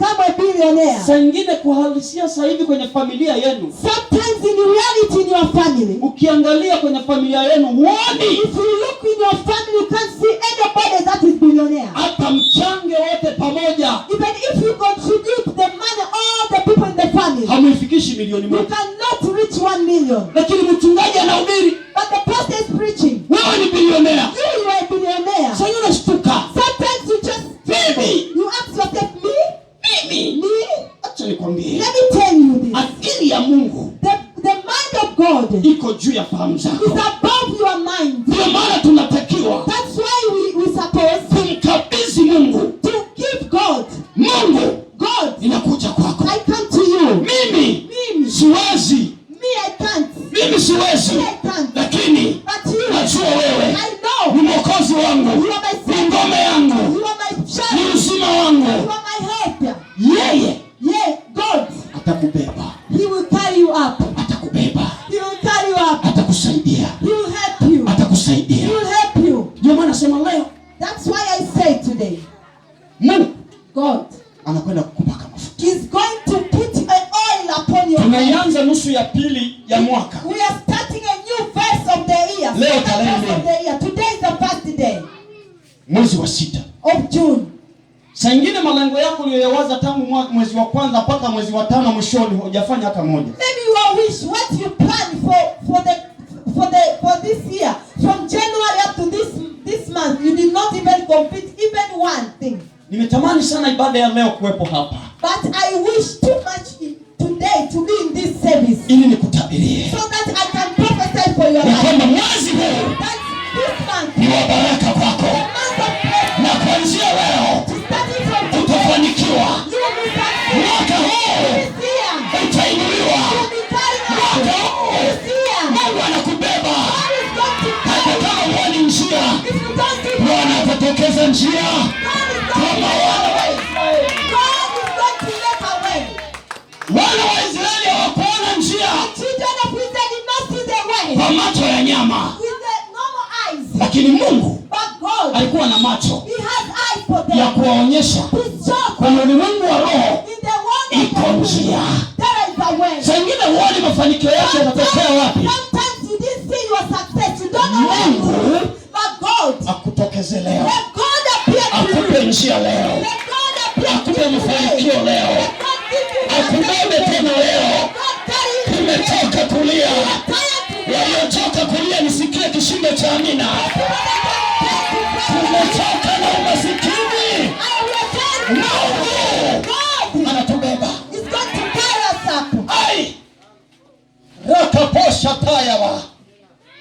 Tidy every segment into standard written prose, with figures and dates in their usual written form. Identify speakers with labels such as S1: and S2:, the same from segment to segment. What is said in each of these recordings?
S1: Become a billionaire.
S2: Saa ingine kuhalisia sasa hivi kwenye familia yenu,
S1: Sometimes in reality in your family,
S2: ukiangalia kwenye familia yenu huoni
S1: if you look in your family, you can't see anybody that is billionaire.
S2: Hata mchange wote pamoja,
S1: Even if you contribute the money, all the people in the family,
S2: hamuifikishi milioni
S1: you
S2: 1.
S1: Cannot reach 1 million.
S2: Lakini mchungaji anahubiri,
S1: But the pastor is preaching.
S2: Wewe ni bilionea.
S1: You are a billionaire.
S2: Sasa unashtuka.
S1: Sometimes you just
S2: Mimi?
S1: You ask yourself, me?
S2: Mimi?
S1: Me?
S2: Acha nikwambie.
S1: Let me tell you this.
S2: Akili ya Mungu
S1: The mind of God
S2: iko juu ya fahamu
S1: is
S2: zako.
S1: Above your mind.
S2: Ndio maana tunatakiwa
S1: That's why we suppose
S2: kumkabidhi Mungu.
S1: To give God.
S2: Mungu,
S1: God,
S2: ninakuja kwako.
S1: I come to you.
S2: Mimi
S1: Mimi,
S2: siwezi.
S1: Me, I can't.
S2: Mimi siwezi.
S1: Me, I can't.
S2: Lakini
S1: But you,
S2: najua wewe
S1: I know.
S2: Ni mwokozi wangu,
S1: You are my
S2: ni ngome yangu,
S1: You are my
S2: ni
S1: child.
S2: Uzima
S1: You
S2: wangu.
S1: Are my helper.
S2: Yeye
S1: Yeah, God,
S2: atakubeba,
S1: He will carry you up.
S2: Atakubeba,
S1: He will carry you up.
S2: Atakusaidia,
S1: He will help you.
S2: Atakusaidia.
S1: He will help you.
S2: Ndio maana nasema leo
S1: That's why I say today,
S2: Mungu
S1: God
S2: anakwenda kukupaka mafuta.
S1: Is going to put an oil upon your head.
S2: Tunaianza nusu ya pili ya mwaka.
S1: We are starting a new verse of the year.
S2: Leo
S1: Second
S2: tarehe
S1: verse of
S2: mbili.
S1: the year. Today is the first day
S2: Mwezi wa sita.
S1: Of June.
S2: Saa ingine malengo yako uliyoyawaza tangu mwezi wa kwanza mpaka mwezi wa tano mwishoni hujafanya hata moja.
S1: Maybe you wish what you plan for this year, from January up to this month, you did not even complete even one thing.
S2: Nimetamani sana ibada ya leo kuwepo hapa
S1: But I wish too much today to be in this service
S2: ili nikutabirie
S1: so that I can prophesy for your
S2: ya
S1: life.
S2: Kwamba mwezi huu
S1: That this month,
S2: ni wa baraka kwako,
S1: the month of blessing,
S2: na kuanzia leo
S1: starting from today,
S2: utafanikiwa.
S1: You will be successful.
S2: Mwaka huu
S1: This year,
S2: utainuliwa.
S1: You will be carried up.
S2: Mwaka huu
S1: This year,
S2: Mungu anakubeba
S1: God is going to
S2: hata
S1: carry you.
S2: kama huoni njia,
S1: If you don't see
S2: Bwana atatokeza njia
S1: God is going
S2: kama
S1: to
S2: wana wa Israeli.
S1: God is going to make a way.
S2: Wana wa Israeli hawakuona njia
S1: The children of Israel did not see the way
S2: kwa macho ya nyama,
S1: with the normal eyes.
S2: Lakini Mungu
S1: But God,
S2: alikuwa na macho
S1: He has eyes for them
S2: ya kuwaonyesha
S1: to show
S2: kwenye ulimwengu wa roho
S1: in the world of
S2: iko
S1: the spirit,
S2: njia.
S1: there is a way.
S2: Saa ingine huoni mafanikio yako yatatokea wapi,
S1: Sometimes you didn't see your success. You don't know where it
S2: Mungu
S1: is. But God,
S2: akutokeze leo,
S1: let God appear to you.
S2: akupe njia leo,
S1: Let God appear to
S2: akupe
S1: you today.
S2: mafanikio leo,
S1: Let God give you success
S2: akubebe
S1: today.
S2: tena leo.
S1: Let God carry you today.
S2: Tumechoka kulia,
S1: We are tired to cry.
S2: Waliochoka kulia nisikie kishindo cha amina.
S1: People that are tired to cry.
S2: Tumechoka na umasikini.
S1: I will tell you.
S2: Mungu
S1: God
S2: anatubeba.
S1: Is going to carry us up.
S2: Ai, rakaposha tayaba.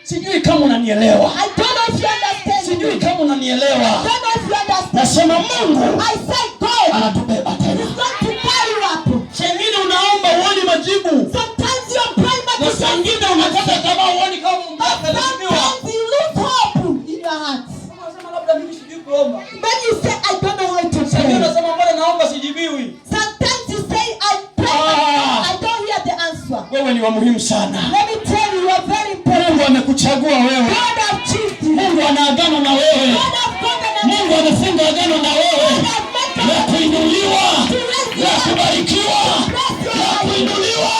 S2: Sijui kama unanielewa,
S1: I don't know if you understand
S2: sijui
S1: me.
S2: Kama unanielewa.
S1: I don't know if you understand.
S2: Nasema Mungu
S1: I say God
S2: anatubeba tena.
S1: Is going to carry you up.
S2: Saa ingine unaomba huoni majibu,
S1: Sometimes you are praying, but
S2: na
S1: you
S2: saa
S1: don't.
S2: ingine unakata tamaa huoni kama maombi yako yanajibiwa.
S1: Sometimes you lose hope in your heart.
S2: Unasema labda mimi sijui kuomba.
S1: When you say, "I don't know how to
S2: Saa ingine
S1: pray."
S2: unasema mbona naomba sijibiwi.
S1: Sometimes you say, "I pray,
S2: Ah.
S1: but I don't hear the answer."
S2: Wewe ni wa muhimu sana.
S1: Let me tell you, you are very important.
S2: Mungu amekuchagua wewe.
S1: God has chosen you.
S2: Mungu ana agano na wewe.
S1: God has covenant.
S2: Mungu amefunga agano na wewe
S1: God has made
S2: la kuinuliwa,
S1: to raise you
S2: la
S1: up.
S2: Kubarikiwa, la kuinuliwa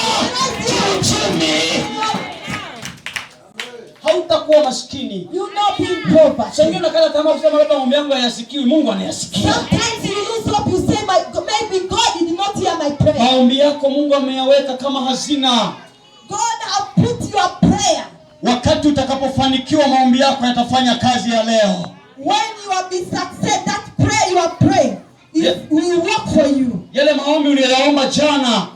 S2: kiuchumi. Hautakuwa maskini.
S1: You will not be in poverty.
S2: Saa ingine unakata tamaa kusema labda maombi yangu hayasikiwi. Mungu anayasikia.
S1: Sometimes you lose hope. You say, "Maybe God did not hear my prayer."
S2: Maombi yako Mungu ameyaweka kama hazina.
S1: God have put your prayer.
S2: Wakati utakapofanikiwa, maombi yako yatafanya kazi ya leo.
S1: When you have been success, that prayer you are praying
S2: Yeah.
S1: will work for you.
S2: Yale maombi uliyoyaomba jana